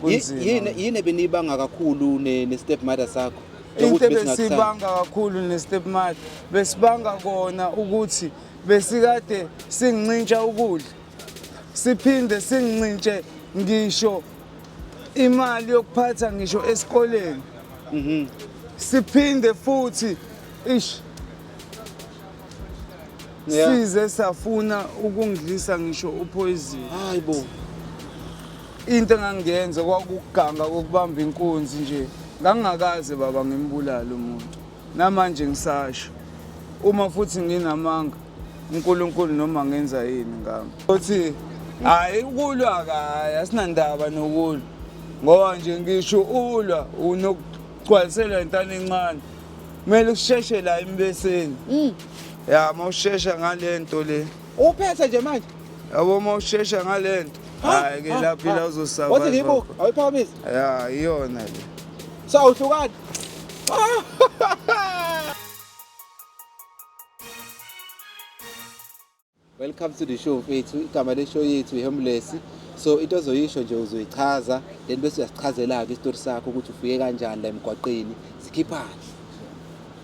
Kunzima. Yini ebeniyibanga kakhulu ne step mother sakho? Into ebesibanga kakhulu ne step mother, besibanga kona ukuthi besikade singincintsha ukudla, siphinde singincintshe ngisho imali yokuphatha ngisho esikoleni. Siphinde futhi ish size safuna ukungidlisa ngisho upoison. Hayibo. Into engangiyenza kwakuganga kokubamba inkunzi nje. Ngangingakaze baba ngimbulale umuntu. Namanje ngisasho. Uma futhi nginamanga uNkulunkulu noma ngenza yini ngami. Uthi hayi ukulwa kayi asinandaba nokulwa. Ngoba nje ngisho ulwa unokugcwaliselwa intana encane. Kumele usheshe la embeseni. Ya mawushesha ngalento le. Uphethe nje manje. Yabo mawushesha ngalento. Hayi ke lapho ila uzosurvive. Wathi ngiyibuka, awuyiphakamisi. Ya iyona le. So awuhlukani. Welcome to the show mfethu. Igama le show yethu iHomeless. So into ozoyisho nje uzoyichaza then bese uyasichazela ke isitori sakho ukuthi ufike kanjani la emgwaqeni. Sikhiphani.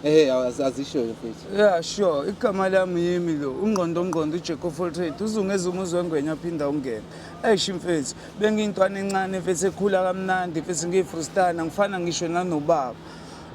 Azisho nje mfethu. Yeah sure, igama lami yimi lo, ungqondo ngqondo uJacob Fortrate, uzungeza umuzi wengwenya aphinda ungene. Eish mfethu, bengiyintwana encane mfethu ekhula kamnandi mfethu ngiyifrustana ngifana ngisho nanobaba.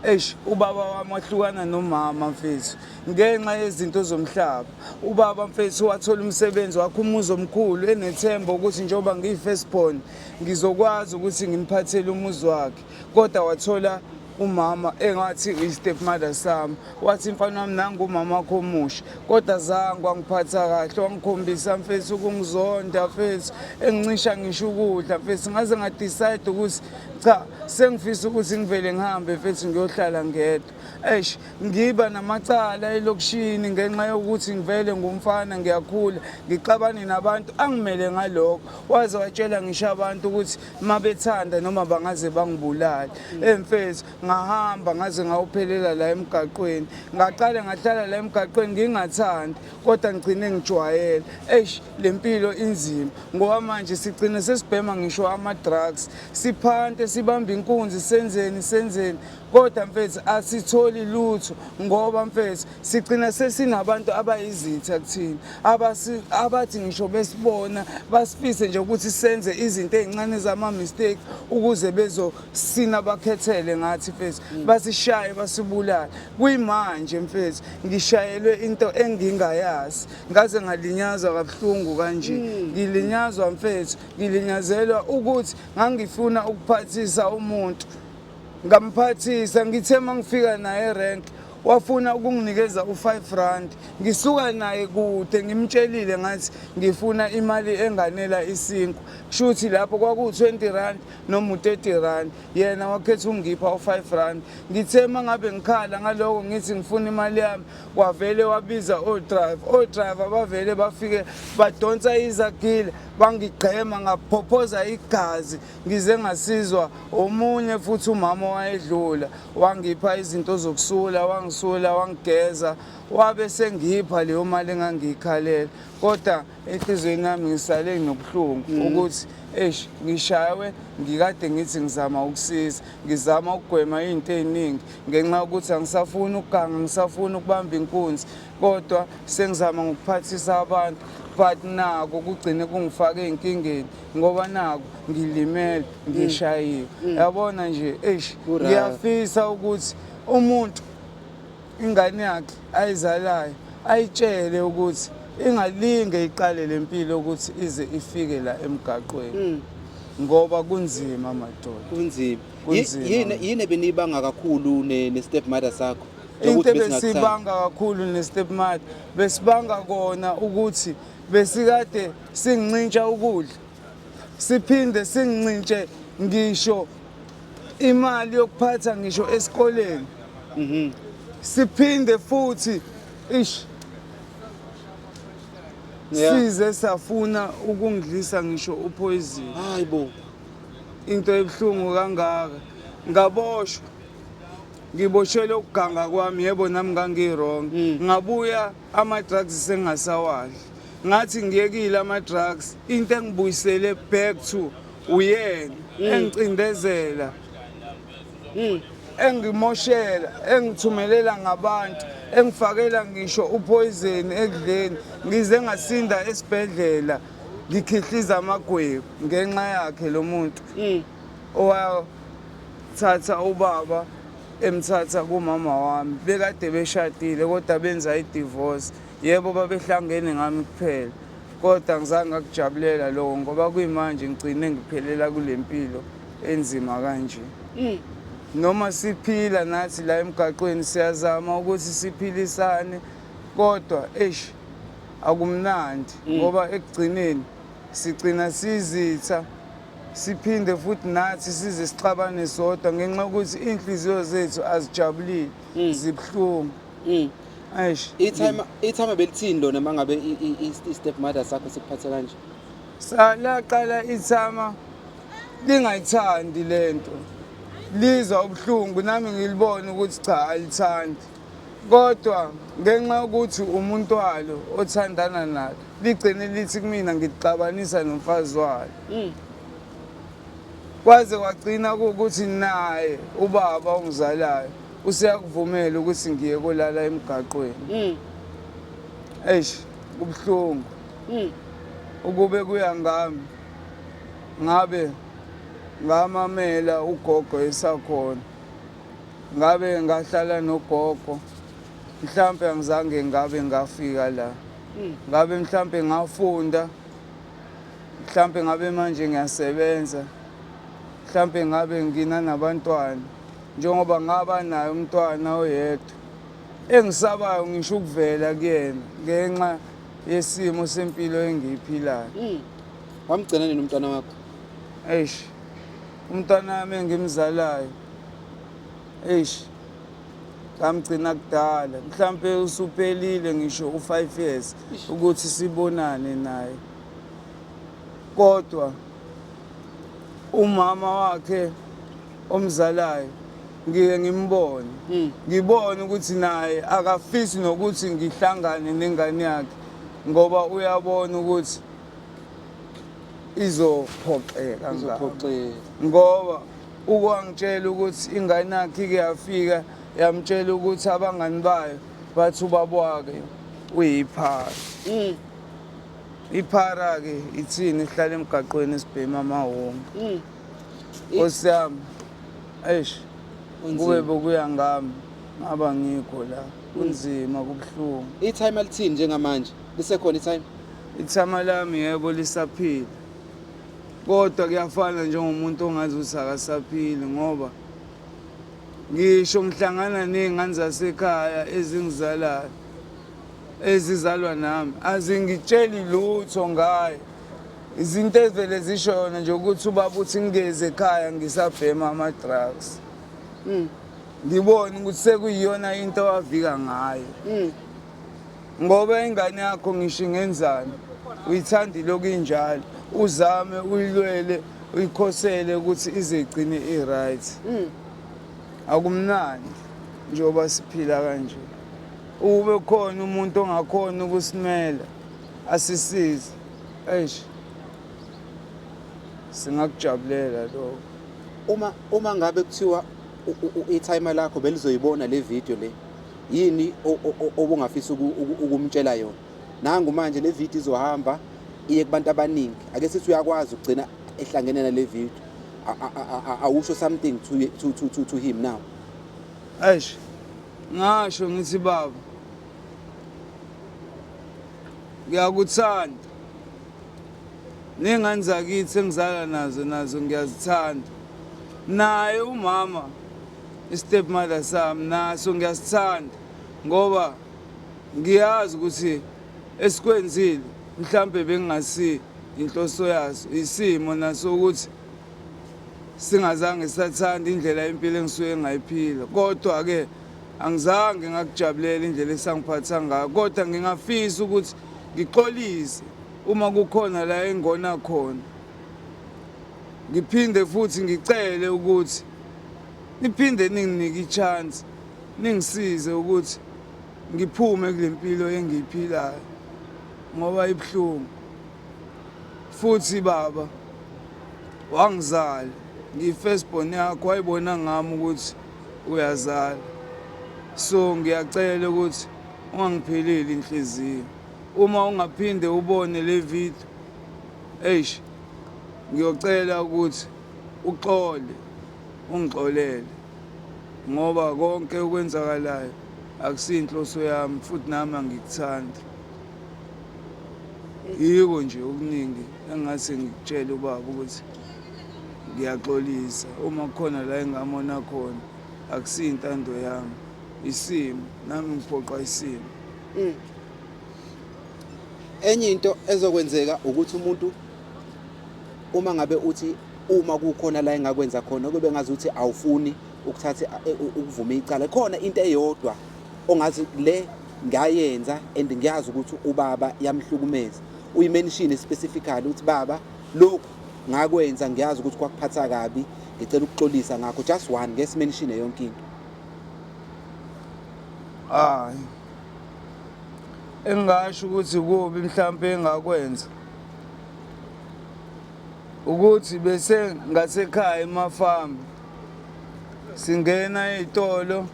Eish ubaba wami wahlukana nomama mfethu ngenxa yezinto zomhlaba. Ubaba mfethu wathola umsebenzi wakhe umuzi omkhulu enethemba ukuthi njengoba ngiyi-first born ngizokwazi ukuthi ngimphathele umuzi wakhe, kodwa wathola umama engathi uyi-step mother sami. Wathi mfana wami nangu umama wakho omusha, kodwa zange wangiphatha kahle, wangikhombisa mfethu ukungizonda mfethu, engincisha ngisho ukudla mfethu. Ngaze nga-decide ukuthi cha, sengifisa ukuthi ngivele ngihambe mfethu ngiyohlala ngedwa. Eish ngiba namacala elokishini ngenxa yokuthi ngivele ngumfana ngiyakhula ngixabane nabantu angimele ngalokho. Waze watshela ngisho abantu ukuthi mabethanda noma bangaze bangibulale. Mfethu ngahamba ngaze ngawuphelela la emgaqweni. Ngaqale ngahlala la emgaqweni ngingathandi, kodwa ngigcine ngijwayele. Eish le mpilo inzima ngoba manje sigcine sesibhema ngisho ama-drugs, siphante sibambe inkunzi senzeni senzeni, kodwa mfethu asitholi lutho ngoba mfethu sigcina sesinabantu abayizitha kuthina, abathi ngisho besibona basifise nje ukuthi senze izinto ey'ncane zama-mistake ukuze bezosina bakhethele ngathi mfethu, basishaye basibulale. Kuyimanje mfethu ngishayelwe into engingayazi, ngaze ngalinyazwa kabuhlungu kanje. Ngilinyazwa mfethu, ngilinyazelwa ukuthi ngangifuna ukuphathisa umuntu, ngamphathisa. Ngithe mangifika naye erank wafuna ukunginikeza u-5 rand, ngisuka naye kude ngimtshelile ngathi ngifuna imali enganela isinkwa, kushuthi lapho kwaku-20 rand noma u-30 rand, yena wakhetha ukungipha u-5 rand. Ngithe mangabe ngikhala ngaloko ngithi ngifuna imali yami, wavele wabiza o-driver, o-driver bavele bafike badonsa izagile bangigqema ngaphophoza igazi, ngize ngasizwa omunye futhi umama owayedlula wangipha izinto zokusula, wangisula wangigeza, wabe sengipha leyo mali engangiyikhalela. Kodwa enhliziyweni yami ngisale nginobuhlungu ukuthi eish ngishawe, ngikade ngithi ngizama ukusiza, ngizama ukugwema izinto ey'ningi ngenxa yokuthi angisafuni ukuganga, ngisafuni ukubamba inkunzi, kodwa sengizama ngokuphathisa abantu, but nako kugcine kungifake ey'nkingeni ngoba nako ngilimele ngishayiwe. Yabona nje eish ngiyafisa ukuthi umuntu ingane yakhe ayizalayo ayitshele ukuthi ingalinge iqale lempilo ukuthi ize ifike la emgaqweni, ngoba kunzima madoda. Kunzima. Kunzima. Yini ebeniyibanga kakhulu ne step mother sakho? Into ebesibanga kakhulu ne step mother, besibanga kona ukuthi besikade singincintsha ukudla, siphinde singincintshe ngisho imali yokuphatha ngisho esikoleni. Siphinde futhi ish size safuna ukungidlisa ngisho upoison. Hayibo. Into ebuhlungu kangaka. Ngaboshwa. Ngiboshelwe ukuganga kwami, yebo nami ngangi-wrong. Ngabuya ama-drugs sengingasawadli. Ngathi ngiyekile ama-drugs, into engibuyisele back to uyena. Engicindezela. Engimoshela, engithumelela ngabantu, engifakela ngisho upoison ekudleni, ngize ngasinda esibhedlela ngikhihliza amagwebu ngenxa yakhe lo muntu owathatha ubaba emthatha kumama wami. Bekade beshadile kodwa benza i-divorce. Yebo, babehlangene ngami kuphela, kodwa ngizange ngakujabulela lokho ngoba kuyimanje ngigcine ngiphelela kule mpilo enzima kanje. Noma siphila nathi la emgaqweni siyazama ukuthi siphilisane, kodwa eish, akumnandi ngoba ekugcineni sigcina sizitha, siphinde futhi nathi size sixabane sodwa ngenxa yokuthi iy'nhliziyo zethu azijabulile, zibuhlungu. Eish. I-timer belithini lona uma ngabe i-step mother sakho sikuphathe kanje? Laqala i-timer lingayithandi lento, lizwa ubuhlungu, nami ngilibona ukuthi cha, alithandi, kodwa ngenxa yokuthi umuntu walo othandana nalo, ligcine lithi kumina ngixabanisa nomfazi walo. Kwaze kwagcina kuwukuthi naye ubaba ongizalayo useyakuvumela ukuthi ngiye kolala emgaqweni. Eish, kubuhlungu. Ukube kuya ngami, ngabe ngamamela ugogo esakhona, ngabe ngahlala nogogo, mhlampe angizange ngabe ngafika la, ngabe mhlampe ngafunda, mhlampe ngabe manje ngiyasebenza, mhlampe ngabe ngina nabantwana, njengoba ngaba naye umntwana oyedwa engisabayo ngisho ukuvela kuyena ngenxa yesimo sempilo engiyiphilayo. Wamgcina nini umntwana wakho? Eish, umntwana wami engimzalayo, eish, ngamgcina kudala, mhlampe usuphelile ngisho u-5 years ukuthi sibonane naye, kodwa umama wakhe omzalayo ngike ngimbone, ngibone ukuthi naye akafisi nokuthi ngihlangane nengane yakhe ngoba uyabona ukuthi izophoxeka ngami. Izophoxeka. Ngoba ukwangitshela ukuthi ingane yakhe ike yafika yamtshela ukuthi abangani bayo bathi ubaba wakhe uyiphara. Iphara-ke ithini? Ihlala emgaqweni isibhema amahhonga. Nkosi yami, eish, Kunzima. kube bekuya ngami ngaba ngikho la. Kunzima, kubuhlungu. I-timer lithini njengamanje? Lisekhona i-timer? I-timer lami, yebo, lisaphila, kodwa kuyafana njengomuntu ongazi ukuthi akasaphili, ngoba ngisho ngihlangana ney'ngane zasekhaya ezingizalayo, ezizalwa nami, azingitsheli lutho ngaye. Izinto ezivele zisho yona nje ukuthi ubaba uthi ngingezi ekhaya, ngisabhema ama-drugs. Ngibone ukuthi sekuyiyona into awavika ngayo, ngoba ingane yakho ngisho ingenzani uyithanda ilokhu injalo, uzame uyilwele, uyikhosele ukuthi ize igcine i-right. Akumnandi njengoba siphila kanje. Ube khona umuntu ongakhona ukusimela asisize, eish, singakujabulela lokho. Uma ngabe kuthiwa i-timer lakho belizoyibona le video le, yini obungafisa ukumtshela yona? Nangu manje le video izohamba iye kubantu abaningi. Ake sithi uyakwazi ukugcina ehlangene nale video, awusho something to him now. Eish, ngasho ngithi, baba, ngiyakuthanda, ney'ngane zakithi engizala nazo ngiyazithanda, naye umama, i-step mother sami, naso ngiyasithanda, ngoba ngiyazi ukuthi esikwenzile mhlambe bengingasi inhloso yaso, isimo naso ukuthi singazange sathanda indlela impilo engisuke ngayiphila, kodwa-ke angizange ngakujabulela indlela esangiphatha ngayo. Kodwa ngingafisa ukuthi ngixolise uma kukhona la engona khona, ngiphinde futhi ngicele ukuthi niphinde ninginike i-chance, ningisize ukuthi ngiphume kule mpilo engiyiphilayo ngoba ibuhlungu. Futhi baba wangizala. Ngiyi-first born yakho, wayibona ngami ukuthi uyazala. So ngiyacela ukuthi ungangipheleli inhliziyo. Uma ungaphinde ubone le video, eish, ngiyocela ukuthi uxole, ungixolele ngoba konke okwenzakalayo akusiyinhloso yami futhi nami angikuthandi. Yiko nje okuningi engingase ngikutshele ubaba ukuthi ngiyaxolisa uma kukhona la engamona khona, akusiyo intando yami, isimo nami ngiphoqwa isimo. Enye into ezokwenzeka ukuthi umuntu uma ngabe uthi uma kukhona la engakwenza khona kube ngazuthi awufuni ukuthatha ukuvuma icala, khona into eyodwa ongathi le ngayenza and ngiyazi ukuthi ubaba yamhlukumeza, uyimention specifically ukuthi baba lokhu ngakwenza ngiyazi ukuthi kwakuphatha kabi, ngicela ukuxolisa ngakho, just one, ngeke simention yonke into. Hayi, engingasho ukuthi kubi mhlampe engakwenza ukuthi bese ngasekhaya emafamu singena ey'tolo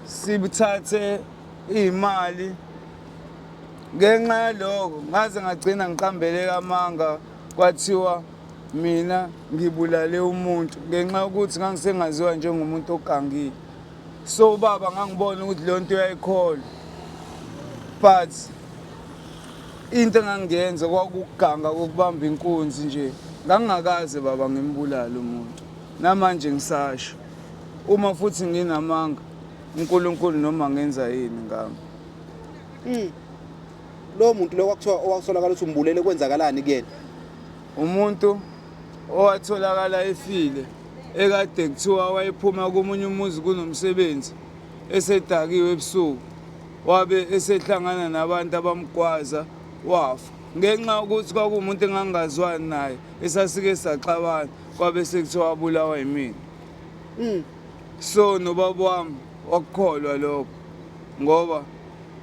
sibuthathe iy'mali. Ngenxa yaloko ngaze ngagcina ngiqambeleka amanga, kwathiwa mina ngibulale umuntu ngenxa yokuthi ngangisengaziwa njengomuntu ogangile. So ubaba ngangibona ukuthi leyo nto uyayikholwa, but into engangiyenza kwakukuganga kokubamba inkunzi nje. Ngangingakaze baba ngimbulale umuntu, namanje ngisasho. Uma futhi nginamanga, uNkulunkulu noma ngenza yini ngami. Lowo muntu lo kwakuthiwa owakusolakala ukuthi umbulele, kwenzakalani kuyena? Umuntu owatholakala efile ekade kuthiwa wayephuma komunye umuzi kunomsebenzi esedakiwe ebusuku, wabe esehlangana nabantu abamgwaza wafa. Ngenxa yokuthi kwakuwumuntu engangingazwani naye esasike saxabana, kwabe sekuthiwa wabulawa yimina. So nobaba wami wakukholwa lokho, ngoba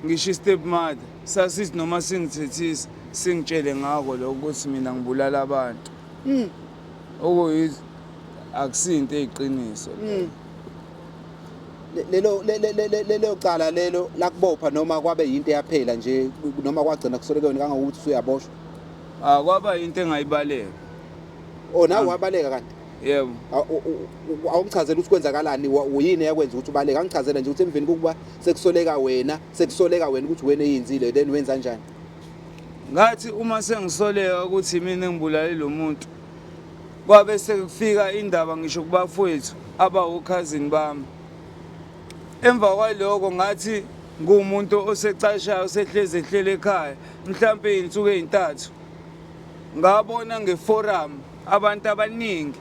ngisho i-step mother sasithi noma singithethisa singitshele ngakho lokho ukuthi mina ngibulala abantu. Okuyithi akusinto eyiqiniso. Lelo lelo cala lelo lakubopha noma kwabe yinto eyaphela nje, noma kwagcina kusoleke wena kangangokuthi usuyaboshwa? Ah, kwaba into engayibaleka. Oh, nawe wabaleka kanti? Yebo. Awungichazela ukuthi kwenzakalani, yini eyakwenza ukuthi ubaleke? Angichazela nje ukuthi emveni kokuba sekusoleka wena, sekusoleka wena ukuthi wena eyenzile, then wenza kanjani? Ngathi uma sengisoleka ukuthi mina engibulale lo muntu, kwabe sekufika indaba ngisho kubafowethu abawukhazini bami. Emva kwaloko ngathi nguwumuntu osecashayo, osehlezi ehleli ekhaya mhlampe iy'nsuku ey'ntathu, ngabona ngeforum abantu abaningi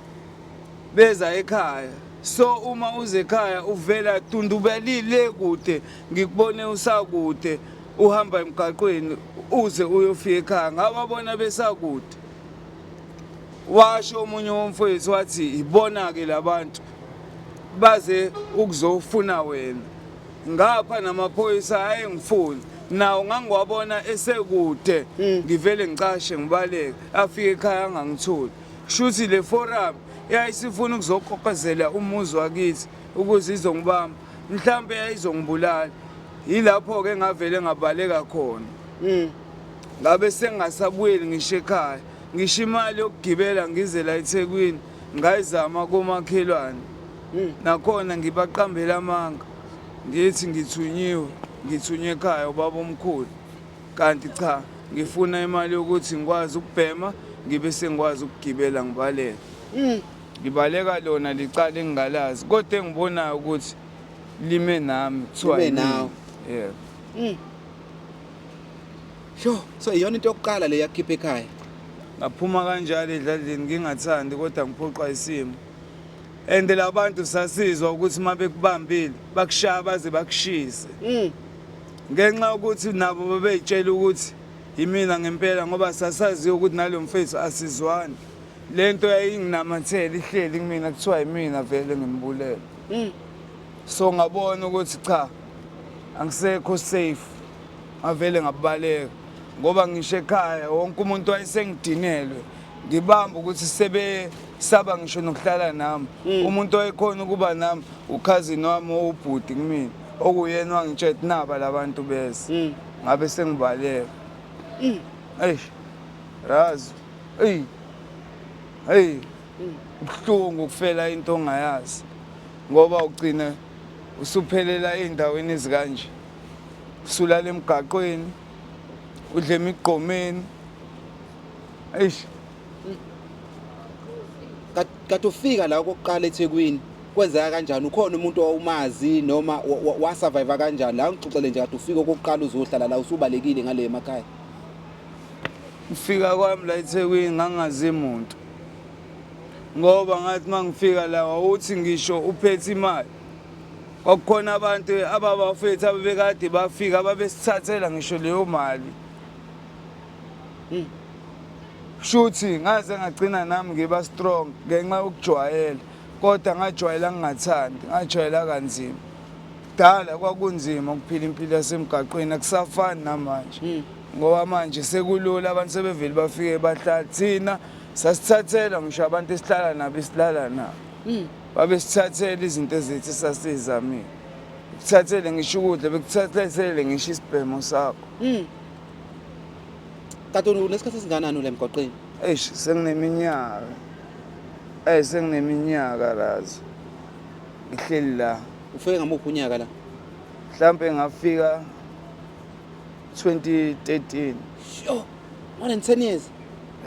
beza ekhaya. So uma uze ekhaya uvela dundubelile kude, ngikubone usakude uhamba emgaqweni uze uyofika ekhaya, ngababona besakude. Washo omunye womfowethu wathi ibona-ke labantu baze ukuzofuna wena. Ngapha namaphoyisa ayengifuni nawo, ngangiwabona esekude, ngivele ngicashe ngibaleke, afike ekhaya angangitholi. Kushuthi le forum yayisifuna ukuzokokozela umuzi wakithi ukuze izongibamba, mhlampe yayizongibulala. Yilapho-ke ngavele ngabaleka khona, ngabe sengingasabuyeli ngisho ekhaya. Ngisho imali yokugibela ngize la eThekwini ngayizama komakhelwane, nakhona ngibaqambela amanga ngithi ngithunyiwe, ngithunywe ekhaya ubaba omkhulu, kanti cha, ngifuna imali yokuthi ngikwazi ukubhema ngibe sengikwazi ukugibela ngibaleke. Ngibaleka lona licala engingalazi, kodwa engibonayo ukuthi lime nami, kuthiwa Lime yimina. nawe. Yebo. Sho, so iyona into yokuqala le yakukhipha ekhaya? Ngaphuma kanjalo edladleni ngingathandi, kodwa ngiphoqwa isimo. And labantu sasizwa ukuthi uma bekubambile bakushaya baze bakushise. Ngenxa yokuthi nabo babeyitshela ukuthi yimina ngempela, ngoba sasaziyo ukuthi nalo mfethu asizwani. Lento yayinginamathela ihleli kumina, kuthiwa yimina vele ngimbulele. So ngabona ukuthi cha, angisekho safe, ngavele ngabaleka, ngoba ngisho ekhaya wonke umuntu wayesengidinelwe. Ngibamba ukuthi sebesaba ngisho nokuhlala nami. Umuntu owayekhona ukuba nami ukhazini wami owubhuti kumina, okuyena wangitshela ukuthi naba labantu beze. Ngabe sengibaleka. Eish. Razi. Ey. Hey. Kubuhlungu ukufela into ongayazi. Ngoba ugcine usuphelela ey'ndaweni ezikanje. Usulala emgaqweni, udle emigqomeni. Eish. Kade ufika la okokuqala eThekwini kwenzeka kanjani? Ukhona umuntu owawumazi noma wasurvive kanjani? La ngixoxele nje kade ufika okokuqala uzohlala la usubalekile ngale emakhaya. Ngifika kwami la eThekwini ngangazi muntu. Ngoba ngathi mangifika la wawuthi ngisho uphethe imali. Kwakukhona abantu ababafethu abebekade bafika ababesithathela ngisho leyo mali. Shuthi ngaze ngagcina nami ngiba strong ngenxa yokujwayela, kodwa ngajwayela ngingathandi, ngajwayela kanzima. Kudala kwakunzima ukuphila impilo yasemgaqweni, akusafani namanje. Ngoba manje sekulula, abantu sebevele bafike bahlala. Thina sasithathela ngisho abantu esihlala nabo, esilala nabo. Babesithathela izinto ezethu esasizamile. Kuthathele ngisho ukudla, bekuthathele ngisho isibhemo sakho. Kade unesikhathi esinganani ula emgwaqeni? Eish, sengineminyaka. Eh, sengineminyaka Razi. Ngihleli la. Ufike ngamuphi unyaka la? Mhlampe ngafika 2013. Sure. More than 10 years.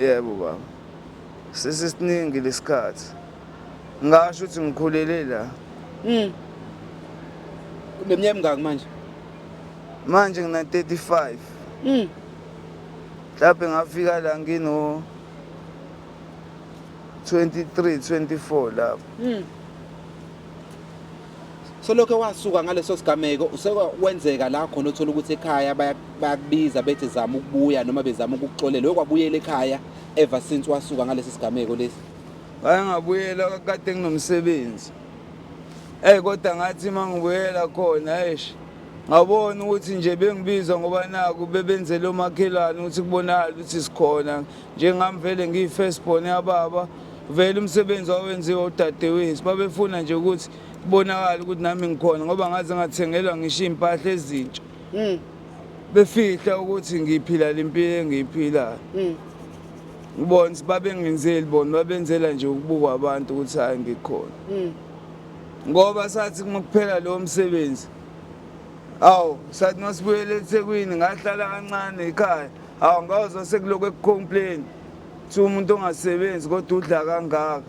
Yebo baba. Sesisiningi lesikhathi. Ngasho ukuthi ngikhulele la. Uneminyaka emingaki manje? Manje ngina 35. Mhlawumbe ngafika la ngino 23, 24 lapho. So lokho wasuka ngaleso sigameko usekwenzeka la khona uthola ukuthi ekhaya bayakubiza bethi zama ukubuya noma bezama ukukuxolela, wekwabuyela ekhaya ever since wasuka ngalesi sigameko lesi? Ngake ngabuyela kade nginomsebenzi. Eh kodwa ngathi mangibuyela khona eish ngabona ukuthi nje bengibizwa ngoba naku bebenzele omakhelwane ukuthi kubonakale ukuthi sikhona, njengami vele ngiyi-first born yababa, vele umsebenzi wawenziwa udadewethu, babefuna nje ukuthi kubonakale ukuthi nami ngikhona ngoba ngaze ngathengelwa ngisho iy'mpahla ezintsha. Befihla ukuthi ngiphila le mpilo engiyiphilayo. Ngibona ukuthi babengenzeli bona, babenzela nje ukubukwa abantu ukuthi hhayi ngikhona. Ngoba sathi uma kuphela lowo msebenzi, awu sathi masibuyele eThekwini ngahlala kancane ekhaya, awu ngawuzwa sekulokhu ekucomplain kuthiwa umuntu ongasebenzi kodwa udla kangaka,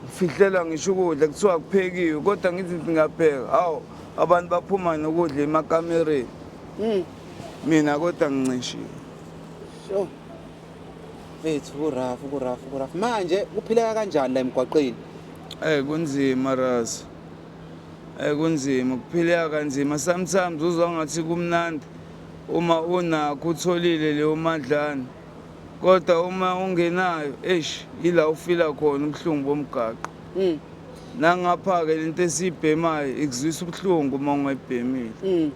ngifihlelwa ngisho ukudla kuthiwa kuphekiwe kodwa ngithi ngiyapheka, awu abantu baphuma nokudla emakamereni. Mina kodwa ngincishiwe. Sure. Mfethu kurafu kurafu kurafu. Manje kuphileka kanjani la emgwaqeni? Eh kunzima Razi. Eh kunzima, kuphileka kanzima. Sometimes uzwa ngathi kumnandi uma unakho utholile leyo madlana. Kodwa uma ungenayo, eish, ila ufila khona ubuhlungu bomgaqo. Nangapha-ke lento esiyibhemayo ikuzwisa ubuhlungu uma ungayibhemile.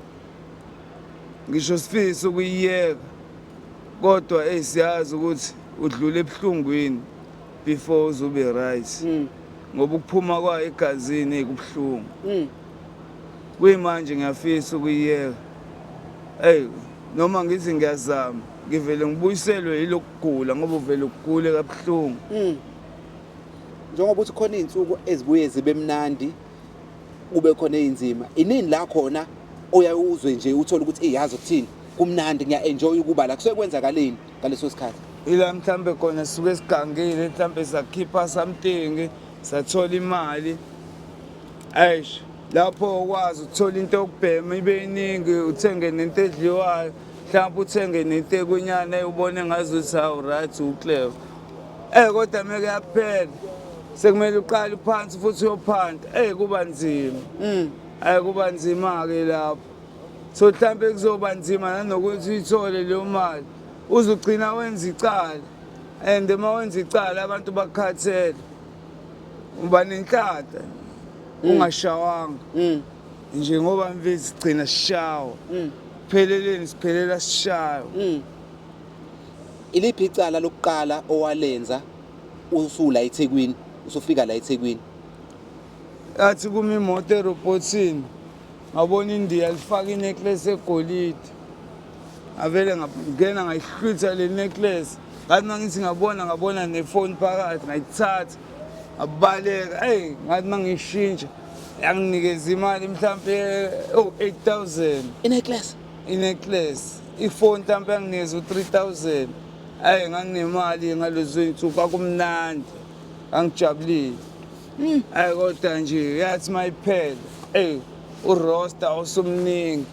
Ngisho sifisa ukuyiyeka kodwa ey siyazi ukuthi udlula ebuhlungwini before uzube right. Ngoba ukuphuma kwayo egazini kubuhlungu. Kuyimanje ngiyafisa ukuyiyeka. Ey noma ngithi ngiyazama ngivele ngibuyiselwe yilokugula ngoba uvele ugule kabuhlungu. Njengoba uthi khona izinsuku ezibuye zibe mnandi kube khona ezinzima, inini la khona oyaye uzwe nje uthole ukuthi eyazi ukuthini kumnandi ngiya-enjoy ukuba la, kusuke kwenzakaleni ngaleso sikhathi? Ila mhlambe khona sisuke sigangile, mhlambe sakhipha something, sathola imali. Eish, lapho ukwazi ukuthola into yokubhema ibe iningi, uthenge nento edliwayo, mhlawumbe uthenge nentekunyana ubone ngazuthi hawu right uclever. Eh kodwa meke yaphela sekumele uqale phansi futhi uyophanda. Eh kuba nzima. Eh kuba nzima ke lapho. So mhlambe kuzoba nzima nanokuthi uyithole leyo mali. Uzugcina wenza icala. And uma wenza icala abantu bakukhathele. Uba nenhlanhla ungashawanga. Nje ngoba mfethu sigcina sishawa. Pheleleni siphelela sishawa. Iliphi icala lokuqala owalenza usula eThekwini, usufika la eThekwini? Yathi kuma imoto erobhothini, ngabona iNdiya lifaka inecklace egolide. Ngavele ngangena ngayihlwitha le necklace. Ngathi uma ngithi ngabona ngabona nefoni phakathi ngayithatha ngabaleka. Eyi ngathi uma ngiyishintsha yanginikeza imali mhlampe oh 8000. Inecklace? Inecklace. Ifoni mhlampe yanginikeza u3000. Ayi nganginemali ngalezo zinsuku kwakumnandi. Ngangijabulile. Ayi kodwa nje yathi mayiphela. Ey uroster usumningi.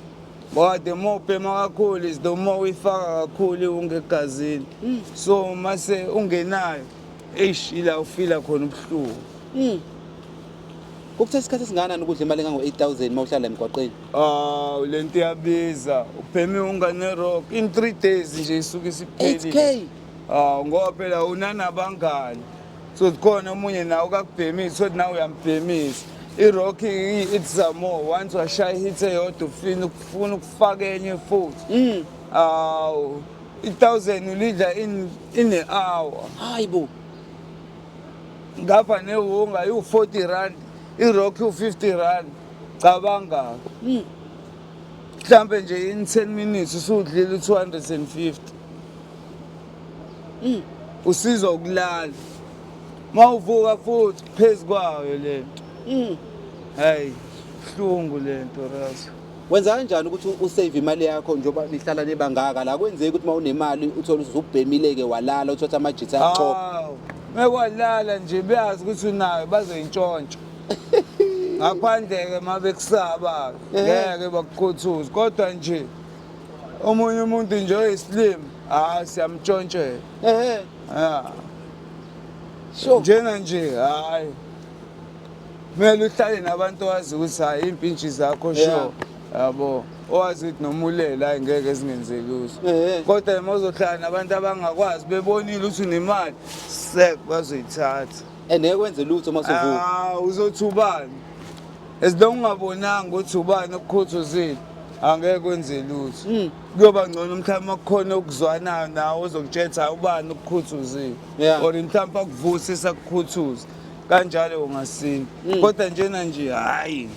Ngoba the more ubhema kakhulu is the more uyifaka kakhulu iwunga egazini. So mase ungenayo eish ila ufila khona ubuhlungu. Kukuthatha isikhathi esingakanani ukudla imali engango-8000 uma uhlala emgwaqeni? Ah lento iyabiza. Ubheme iwunga ne-rock in 3 days nje isuke isiphelile. 8K? Ah ngoba phela unanabangani. So khona omunye nawe kakubhemisa, so nawe uyambhemisa. I-rock it's a more once washaya i-hit eyodwa ufuna ukufuna ukufaka enye futhi. Awu i-1000 ulidla in an hour. Hayi bo. Ngapha newunga iwu-40 rand, i-rock iwu-50 rand. Cabanga. Mhlambe nje in 10 minutes usudlile u-250. Usizwa ukulala. Mawuvuka futhi phezu kwayo lento. Hey, buhlungu lento razo. Wenza kanjani ukuthi usave imali yakho njengoba nihlala nibangaka la kwenzeki ukuthi uma unemali uthole usubhemile ke walala uthatha amajitha akuchopha. Hawu, mekwalala nje beyazi ukuthi unayo bazoyintshontsha. Ngaphandle ke mabekusaba ngeke bakukhuthuze kodwa nje omunye umuntu nje oyislim hayi siyamtshontshela. Ehhe. Yeah. Sure. Njena nje hayi. Kumele uhlale nabantu owazi ukuthi hayi impintshi zakho sure. Yabo. Owazi ukuthi noma ulele hayi ngeke zingenzeki lutho. Kodwa uma uzohlala nabantu abangakwazi bebonile ukuthi unemali sek bazoyithatha. And ngeke wenze lutho uma usuvuka. Ah uzothi ubani? As long ungabonanga ukuthi ubani okukhuthuzile angeke kwenze lutho. Kuyoba ngcono mhlawumbe makukhona okuzwanayo nawe ozokutshela ubani okukhuthuzile. Or mhlawumbe akuvuse esakukhuthuza. Kanjalo ungasinda. Kodwa njena nje hayi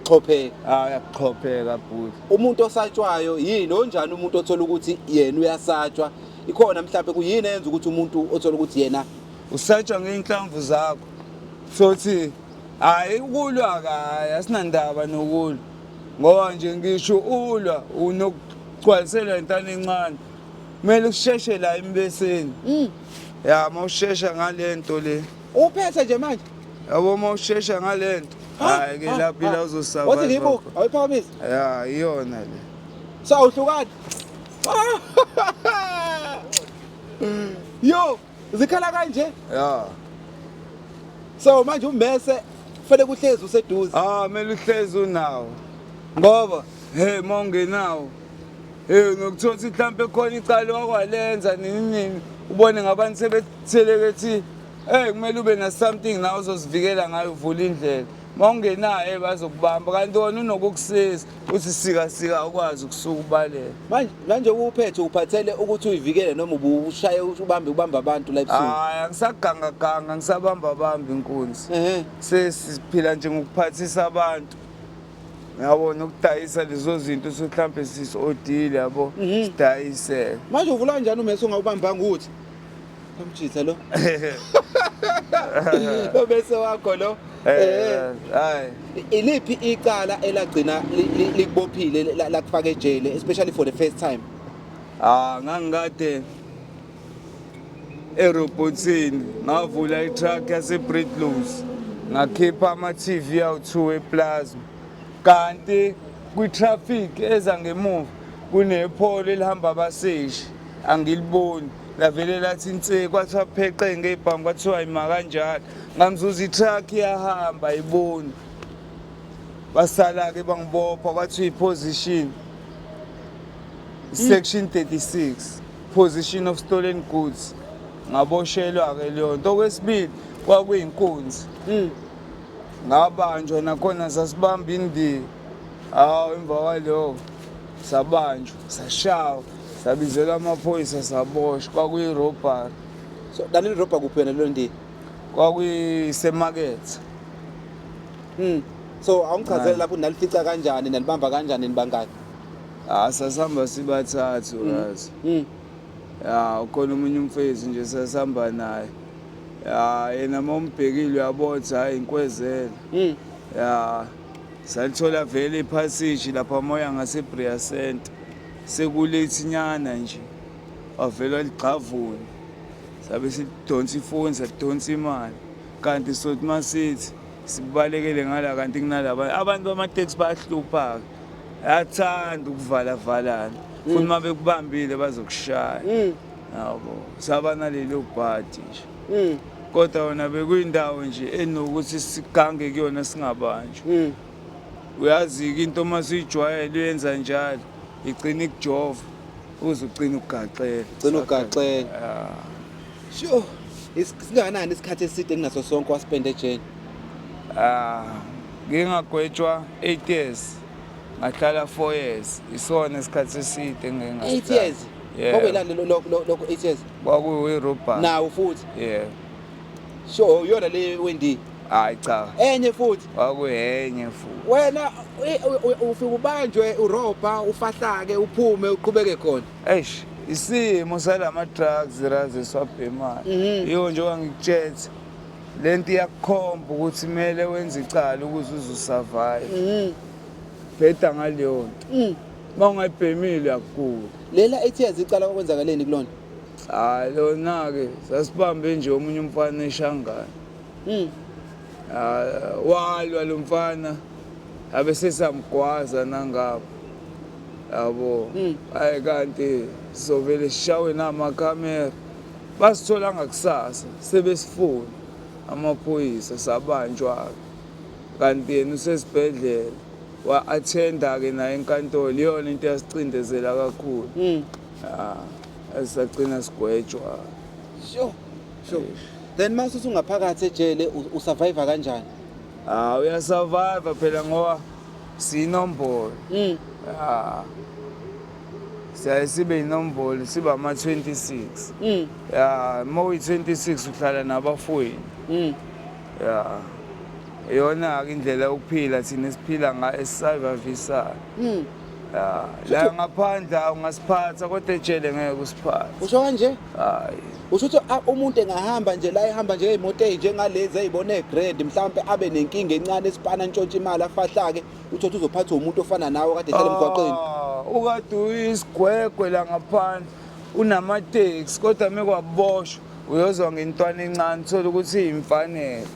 Chopheka. Hayi akuchopheka bhuti. Umuntu osatshwayo yini onjani umuntu othola ukuthi yena uyasatshwa? Ikhona mhlawumbe kuyini eyenza ukuthi umuntu othola ukuthi yena usatshwa ngeinhlamvu zakho. Sothi hayi ukulwa kayi asinandaba nokulwa. Ngoba nje ngisho ulwa unokugcwaliselwa intana encane. Kumele usheshe la embeseni. Ya mawushesha ngalento le. Uphethe nje manje. Yabo mawushesha ngalento. Hayi ke lapho ila uzosurvive. Wathi ngiyibuka, awuyiphakamisi. Ya iyona le. So awuhlukani. Yo, zikhala kanje. Ya. So manje ummese kufanele kuhlezi useduze. Ah, kumele uhlezi unawo. Ngoba hey mawungenawo. Hey nokuthola ukuthi mhlambe khona icala wakwalenza nini nini ubone ngabantu sebetheleke ethi hey kumele ube na something nawe uzozivikela ngayo uvula indlela. Mawungenayo bazokubamba kanti wona unokukusiza uthi sika sika ukwazi ukusuka ubaleka. Manje manje uphethe uphathele ukuthi uyivikele noma ubushaye ubambe ubamba abantu la ebusuku. Hayi angisaganga ganga ngisabamba bamba inkunzi. Ehhe. Sesiphila nje ngokuphathisa abantu. Yabo nokudayisa lezo zinto so mhlambe sisodile yabo sidayise. Manje uvula kanjani umese ungawubambanga uthi? Lomjitha lo. Lo bese wakho lo. Eh hayi. Iliphi icala elagcina likubophile lakufaka ejele especially for the first time? Ah ngangikade erobhothini ngavula i-truck yase-Britlows ngakhipha ama-TV awu-2 eplasma kanti kwi-traffic eza ngemuva kunepholo elihamba abaseshi angiliboni lavele lathi inse kwathiwa pheqe ngebhamu kwathiwa ima kanjalo ngamzuza i-truck iyahamba ayiboni basala-ke bangibopha kwathiwa i-position section 36 position of stolen goods ngaboshelwa-ke leyo nto. Okwesibili kwakuyinkunzi ngabanjwa nakhona sasibamba indiya. Hawu emva kwaloko sabanjwa sashawa. Sabizelwa amaphoyisa saboshwa, kwakuyi-robbery. So nanilirobha kuphi wena lelo ndiye? Kwakuyisemakethe. So awungichazele lapho nalifica kanjani, nalibamba kanjani, nibangaki? Ah, sasihamba sibathathu kazi. Ya, ukhona omunye umfethu nje sasihamba naye. Ya, yena uma umbhekile uyabona ukuthi hhayi inkwezela. Ya, salithola vele iphasishi lapha moya ngaseBria Center. Sekulethi nyana nje. Wavele waligxavuna. Sabe sidonsa ifoni, sadonsa imali. Kanti sothi masithi sibalekele ngala kanti kunalaba abantu bamateksi bayahlupha-ke. Ayathanda ukuvalavalana. Futhi uma bekubambile bazokushaya. Yabo, saba nalelo bhadi nje. Kodwa wona bekuyindawo nje enokuthi sigange kuyona singabanjwa. Uyazi-ke into uma suyijwayele uyenza njalo igcina ikujova uze ugcine ugaxela. Ugcine ugaxela. Ya. Sure. Singakanani isikhathi eside kunaso sonke waspenda ejele? Ah, ngingagwetshwa 8 years. Ngahlala 4 years. Isona isikhathi eside engike 8 ngasihlala. years. Yeah. Kwakwelani lokho 8 years? Kwakuyi-robbery. Nawo futhi. Yeah. Sure, iyona le wendi. Hayi cha. Enye futhi. Kwakuyenye futhi. Wena ufike ubanjwe urobha, ufahlake, uphume uqhubeke khona. Eish, isimo salama drugs raze siwabhemayo. Yiyo njengoba ngikutshela lento iyakukhomba ukuthi kumele wenze icala ukuze uzusurvive. Bheda ngaleyo nto. Uma ungayibhemile uyagula. Lela 8 years icala kwakwenzakaleni kulona? Hayi lona-ke sasibambe nje omunye umfana eShangane. Walwa lo mfana abe sesamgwaza nangapha. Yabo. Hayi kanti sizovele sishawe namakhamera. Basithola ngakusasa sebesifuna amaphoyisa sabanjwa-ke. Kanti yena usesibhedlela wa-attenda-ke naye enkantolo, iyona into eyasicindezela kakhulu. Ah, esagcina sigwetshwa. Sure. Sure. Then mase usungaphakathi ejele usurvive kanjani? Ah, uyasurvive phela ngoba siyinombolo. Ah. Siyaye sibe inombolo siba ama-26. Ya, uma uyi-26 uhlala nabafowenu. Ya. Iyona-ke indlela yokuphila thina esiphila ngayo esisurvivisayo. Ya, la ngaphandle ungasiphatha kodwa ejele ngeke usiphathe. Usho kanje? Hayi. Usho ukuthi umuntu engahamba nje la ehamba nje ngey'moto ey'njengalezi ey'bone grand mhlawumpe abe nenkinga encane esipana ntshontshe imali afahlake uthole uzophathwa umuntu ofana nawe kade ehlala emgwaqeni. Ah, ukade uyisigwegwe la ngaphandle unamateksi kodwa mekwaboshwa uyozwa ngentwana encane uthole ukuthi iyimfanelo.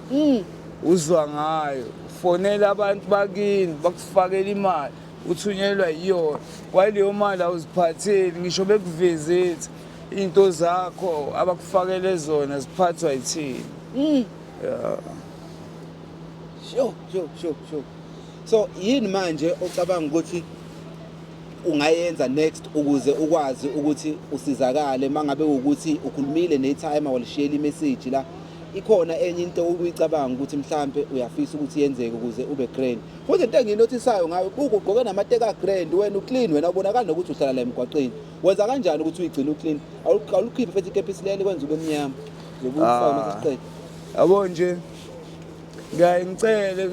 Uzwa ngayo, fonela abantu bakini bakufakela imali uthunyelwa yiyona. Kwaleyo mali awuziphatheli ngisho bekuvisit into zakho abakufakele zona ziphathwa yithini. Yeah. Sure, sure, sure, sure. So yini manje ocabanga ukuthi ungayenza next ukuze ukwazi ukuthi usizakale mangabe ukuthi ukhulumile netimer walishiyela imessage la ikhona enye into ukuyicabanga ukuthi mhlambe uyafisa ukuthi yenzeke ukuze ube grand. Futhi into engiyinothisayo ngawe buka ugqoke namateka grand wena uclean wena ubonakala nokuthi uhlala la emgwaqeni. Wenza kanjani ukuthi uyigcine uclean? Awukhiphe futhi ikepisi leli kwenza ube mnyama. Zokufa mase siqede. Yabo nje ngiyaye ngicele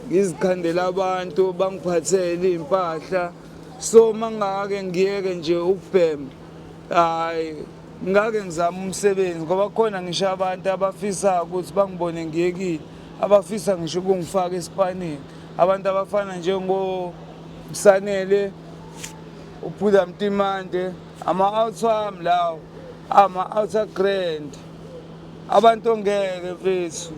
ngizikhandele abantu bangiphathele iy'mpahla so mangake ngiyeke nje ukubhema hayi ngake ngizame umsebenzi ngoba khona ngisho abantu abafisa ukuthi bangibone ngiyekile abafisa ngisho ukungifaka esipanini abantu abafana njengoMsanele uPhuza Mtimande ama-out wami lawo ama-outer grand abantu ongeke mfethu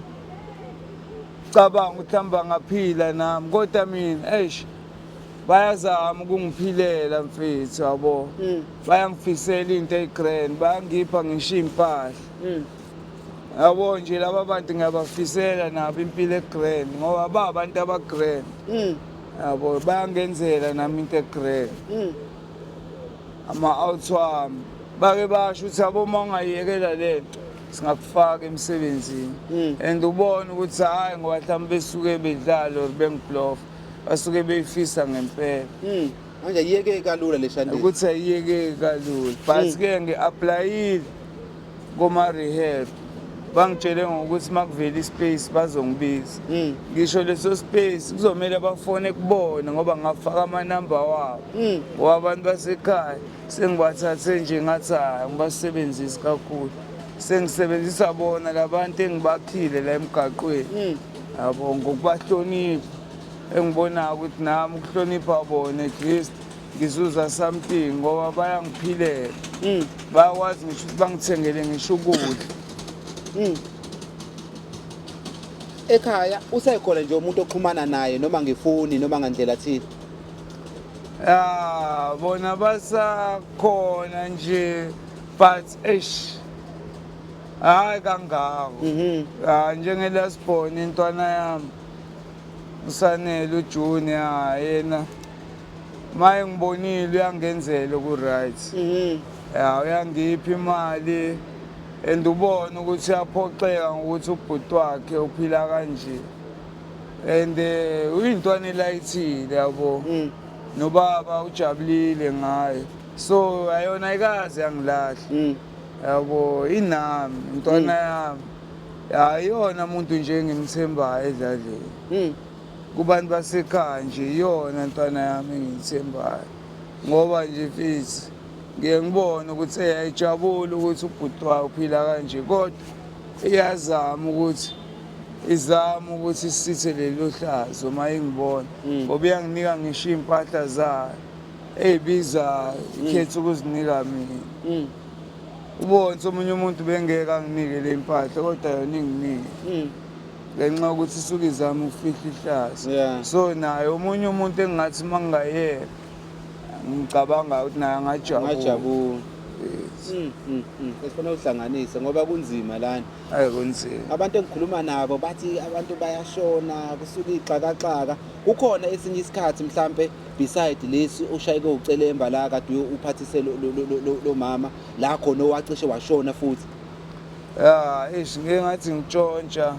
cabanga ukuthi mhlawumbe bangaphila nami kodwa mina eish bayazama ukungiphilela mfethu yabo. Bayangifisela into eyigrand, bayangipha ngisho iy'mpahla. Yabo nje laba bantu ngiyabafisela nabo impilo egrand ngoba ba abantu abagrand. Yabo bayangenzela nami into egrand. Ama-out wami bake basho ukuthi yabo uma ungayiyekela le nto singakufaka emsebenzini. And ubone ukuthi hhayi ngoba mhlawumbe besuke bedlala or bengiblofa basuke beyifisa ngempela. Manje ayiyekeki kalula le shandisi. Ukuthi ayiyekeki kalula, but ke ngi-applyile koma-rehab, bangitshele ngokuthi uma kuvela ispace bazongibiza. Ngisho leso space kuzomele bafone kubona ngoba ngafaka amanamba wabo. Ngoba abantu basekhaya sengibathathe nje ngathi hhayi ngibasebenzisi kakhulu, sengisebenzisa bona labantu engibakhile la emgaqweni. Yabo, ngokubahlonipha engibonayo ukuthi nami ukuhlonipha bona at least ngizuza something ngoba bayangiphilela. Bayakwazi ngisho ukuthi bangithengele ngisho ukudla. Ekhaya usekhona nje umuntu oxhumana naye noma ngefoni noma ngandlela thile? Ya, bona basakhona nje, but eish, hayi kangako. Ya, njenge-last born intwana yami uSanele uJunior, yena maye ngibonile uyangenzela ku-right. Ya, uyangipha imali and ubone ukuthi uyaphoxeka ngokuthi ubhuti wakhe uphila kanje, and uyintwana elayithile, yabo. Nobaba ujabulile ngayo, so ayona ayikaze yangilahla. Yabo, inami intwana yami, ayona umuntu nje engimthembayo edladleni. Kubantu basekhaya nje iyona ntwana yami engiyithembayo, ngoba nje mfethu ngiye ngibone ukuthi ayijabule ukuthi ubhuti wayo uphila kanje, kodwa iyazama ukuthi izama ukuthi isithe lelo hlazo uma ingibona, ngoba iyanginika ngisho iy'mpahla zayo ey'bizayo, ikhetha ukuzinika mina. Ubone ukuthi omunye umuntu bengeke anginike le mpahla, kodwa yona inginike ngenxa yokuthi isuke izama ukufihla ihlazo. So naye omunye umuntu engingathi uma ngingayeka, ngicabanga ukuthi naye angajabula. Ngajabula. Yes. Esifuna uhlanganise ngoba kunzima lana. Hayi, kunzima. Abantu engikhuluma nabo bathi abantu bayashona, kusuka ixakaxaka. Kukhona esinye isikhathi mhlambe beside lesi ushayeke ucelemba la kade uphathise lo mama la khona owacishe washona futhi? Ya, eish, ngike ngathi ngitshontsha.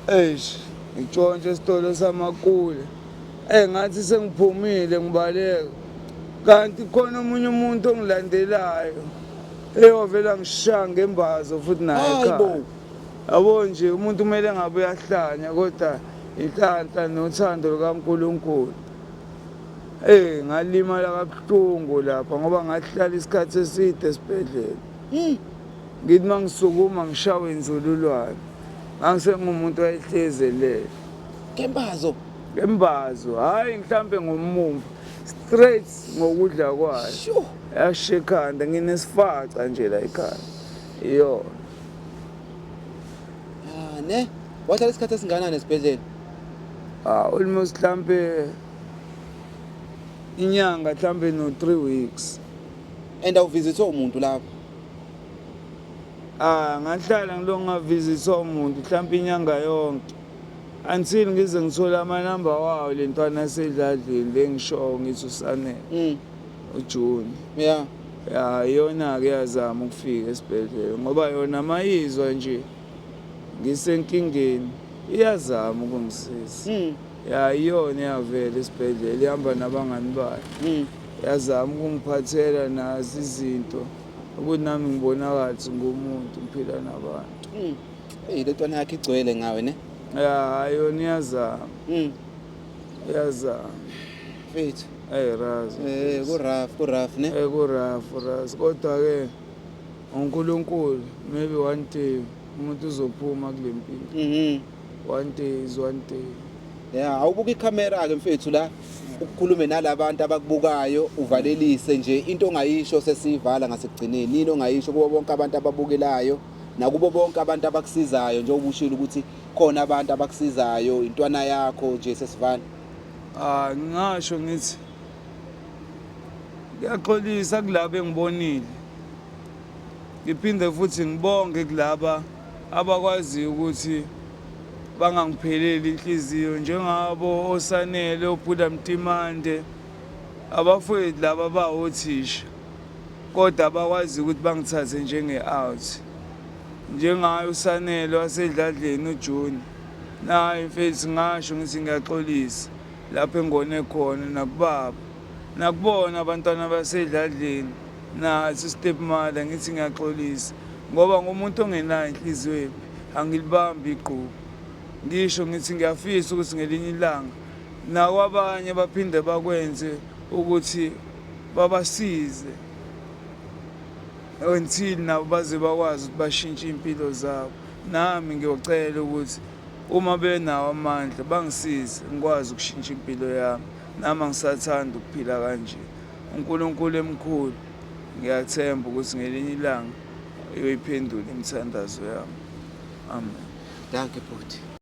Eish, ngitshontsha esitolo samakule. Ngathi sengiphumile ngibaleka, kanti khona omunye umuntu ongilandelayo eyovela ngishaya ngembazo futhi naye Hayi bo. ekhaya. Yabo nje, umuntu kumele ngabe uyahlanya, kodwa inhlanhla nothando lukaNkulunkulu. Ngalimala kabuhlungu lapha ngoba ngahlala isikhathi eside esibhedlela. Ngithi mangisukuma ngishawe inzululwane. Ngangisengumuntu owayehlezi elele. Ngembazo. Ngembazo, hayi mhlambe ngomumva. Straight ngokudla kwayo. Sho. Yashiya ekhanda, nginesifaca nje la ekhaya. Iyo. Ah ne. Wahlala isikhathi esinganani esibhedlela? Ah, almost mhlambe inyanga, mhlambe no 3 weeks. And awuvisithwe umuntu lapho? Ah, ngahlala ngilo ngavisithwa umuntu mhlambe inyanga yonke, until ngize ngithola amanamba wawo le ntwana yasedladleni lengishoyo ngithi uSanele uJuni. Ya, iyona ke yazama ukufika esibhedlela, ngoba yona mayizwa nje ngisenkingeni iyazama ukungisiza. Ya, iyona eyavela esibhedlela ihamba nabangani bayo. Yazama ukungiphathela nazo izinto ukuthi nami ngibonakale ukuthi ngumuntu ngiphila nabantu. Hey, le ntwana yakhe igcwele ngawe ne? Ya, yona iyazama. Iyazama. Mfethu. Hey Razi. Ku rough, ku rough ne? Ku rough Razi. Kodwa ke uNkulunkulu, maybe one day umuntu uzophuma kule mpilo. One day is one day. Yeah, awubuka ikhamera ke mfethu la, ukukhulume nalabantu abakubukayo, uvalelise nje into ongayisho sesivala ngasekugcineni. Yini ongayisho kubo bonke abantu ababukelayo nakubo bonke abantu abakusizayo, njengoba ushilo ukuthi khona abantu abakusizayo, intwana yakho nje sesivala? Ah, ngingasho ngithi ngiyaxolisa kulabo engibonile, ngiphinde futhi ngibonge kulaba abakwaziyo ukuthi bangangipheleli inhliziyo, njengabo oSanele, oPhula Mtimande, abafowethu laba bawothisha, kodwa abakwazi ukuthi bangithathe njenge-out, njengayo uSanele wasedladleni uJuni. Naye mfethu ngasho ngithi ngiyaxolisa. Lapho engone khona nakubaba nakubona abantwana basedladleni nathi step mother ngithi ngiyaxolisa ngoba ngumuntu ongenayo inhliziyo embi angilibambi igqubu ngisho ngithi ngiyafisa ukuthi ngelinye ilanga nakwabanye baphinde bakwenze ukuthi babasize until nabo baze bakwazi ukuthi bashintshe iy'mpilo zabo. Nami ngiyocela ukuthi uma benawo amandla bangisize ngikwazi ukushintsha impilo yami. Nami angisathandi ukuphila kanje. UNkulunkulu emkhulu, ngiyathemba ukuthi ngelinye ilanga uyoyiphendula imithandazo yami. Amen. Dankie bhuti.